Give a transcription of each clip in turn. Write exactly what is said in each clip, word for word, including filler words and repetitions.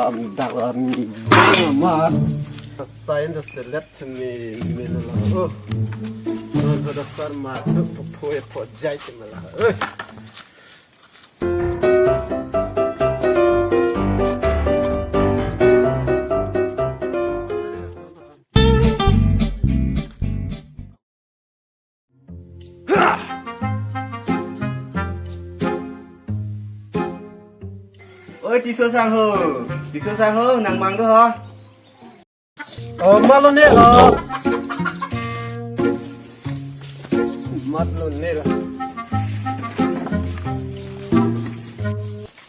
Am dak la ni mat. Sain da selet ni mela. Oh. Non da sar ma tu po po e po jai te mela. Eh. Oi, Tisso sangho. Tisso sangho, nang mang do ho. Oh, mat lone lo. Mat lone lo.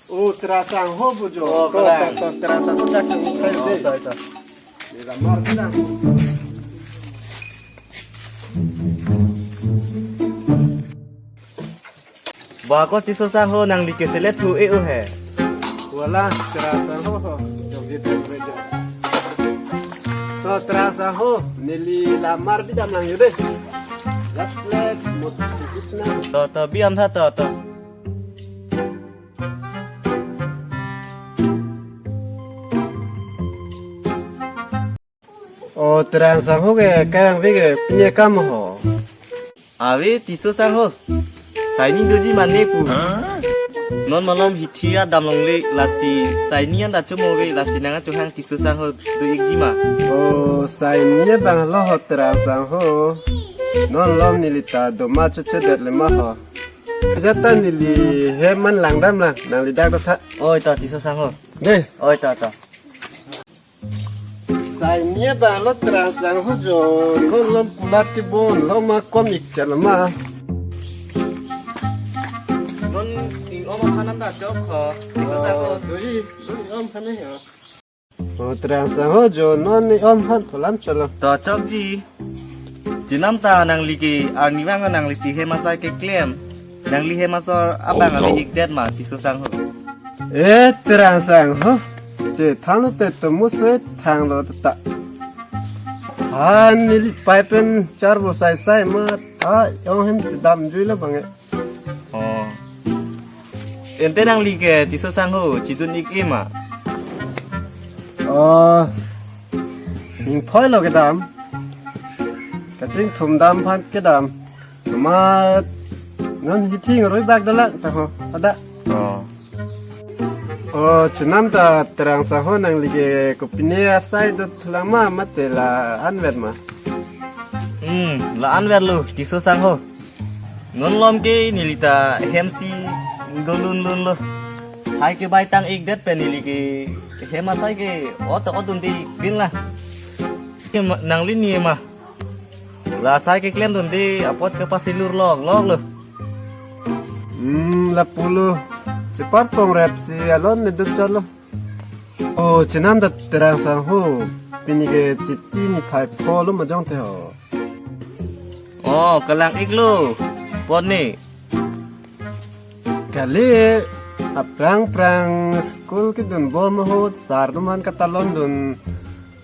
Oh, Terang sangho pu jo. Oh, to, Terang. To, to, Terang sangho dak sangho kai de. Oh, to, to. Ni lamar bilang. Ba ko Tisso sangho, nangli ke selet thu e-o he. Wala, Terang sangho ho. Jom di tem rejo. To, Terang sangho, neli lamar bidam lang yo de. Dak plek mut ikut na. To, to, biam tha to, to. O Terang sangho ke karang ve ke pini akam ho. Ave Tisso sangho. Saini doji mane pu. Non malom hithi adam longle lasi saini an ta chomo ve lasi nang chohang Tisso sangho do ikji ma. O saini bang lo ho Terang sangho. Non lom neli ta doma choche det le ma ho. Jata neli hem man langdam lang, nangli dak do tha. Oi to Tisso sangho. De. Oi to to. Saini bang lo Terang sangho jo, non lom kulat kebon, lom ma kom ik chalo ma. Non ning-om aphan an ta chok ho, Tisso sangho. Oh, doi, doi om aphan ho. O Terang sangho jo, non ning-om aphan tho lam chalo. To chokji. Chenam ta nangli ke arnivang nangli si hem asai keklem. Nangli hem asor abang Oh, no. Ave ik det ma Tisso sangho. Eh, Terang sangho. Che thang lo te to mus ve thang lo ta. Han neli pai pen char bo sai sai ma. A, ong hem chedam jui lo bang e. Oh. Ante nangli ke Tisso sangho chedun ik e ma. Oh. Ning phoi lo kedam. Kachingthum dam aphan kedam. Amat non hithi ngaroi bak dalang ta ho. Ada. Oh. Oh, chenam ta Terang sangho nangli ke kopine asai do thu lang ma mate la-an vet ma. Hmm, la-an vet lo, Tisso sangho. Non lom ke neli ta hem si do lun lun lo. Hai ke bai tang ik det pen neli ke hem asai ke ot ot dun di bin la. Ke ma, nangli ni ma. La asai keklem dun di apot ke pasilur lok lok lo. Hmm, lapu lo. Chepar pong rep si alon ne dup chot lo. Oh, chenam ta Terang sangho. Pini ke Chiti niphai pho lo ma jong te ho. Oh, kalang ik lo. Pon ni. Kali aphrang phrang school kedun bom ahut sar atum aphan katalon dun.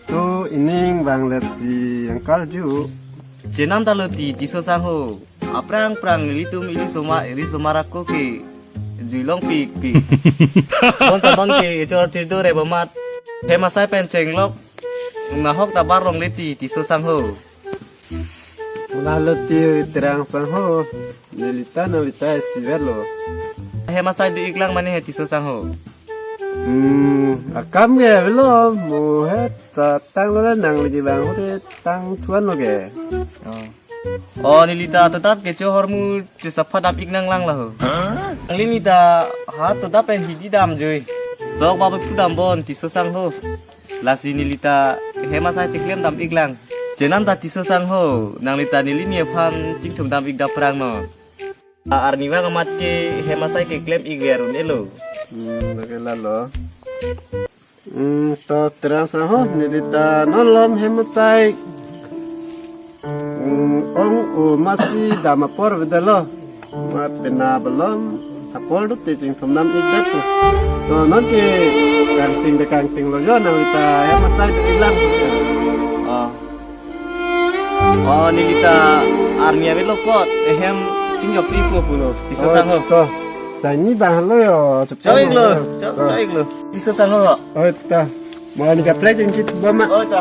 So ining bang let si angkar ju. Chenam ta lo ti Tisso sangho. Aphrang phrang ilitum ili soma ili soma rako ke jui long pik pik. Bon ta bon ke echor tido re bomat. Hem asai pen chenglok. Nahok ta bar long le ti Tisso sangho. Lalo ti Terang sangho. Neli ta neli ta isi vet lo. Hem asai do ik lang mane he Tisso sangho. Hmm, akam ke avelo mo he ta tang lo la nangli bang ho te tang thuan lo ke. Oh. Oh, neli ta totap ke cho hormu cho sapha dam ik nang lang la ho. Nangli ni ta ha totap pen hidi dam joi. Sok ba pu dam bon Tisso sangho. Lasi neli ta hem asai cheklem dam ik lang. Chenam ta Tisso sangho, nangli ta neli ni aphan chingthum dam ik dap prang no. Arnivang amat ke hem asai keklem ik ver un-e lo. Hmm, lake lalo. Hmm, to Terang sangho, neli ta non lom hem asai. Hmm, ong o masi dam apor vedalo. Mat pena belom apor do te chingthum dam ik det pu. To non ke kangting de kangting lo jo nangli ta hem asai de ilang. Oh. Oh, neli ta arni ave lo pot, ehem chingjok pi ko pulo. Tisso sangho. To. Tani bang lo yo. Chok-ik lo, chok-, chok-ik lo. Iso salo. Oh, ta. Mo ni kaprek jengkit bama. Oh, ta.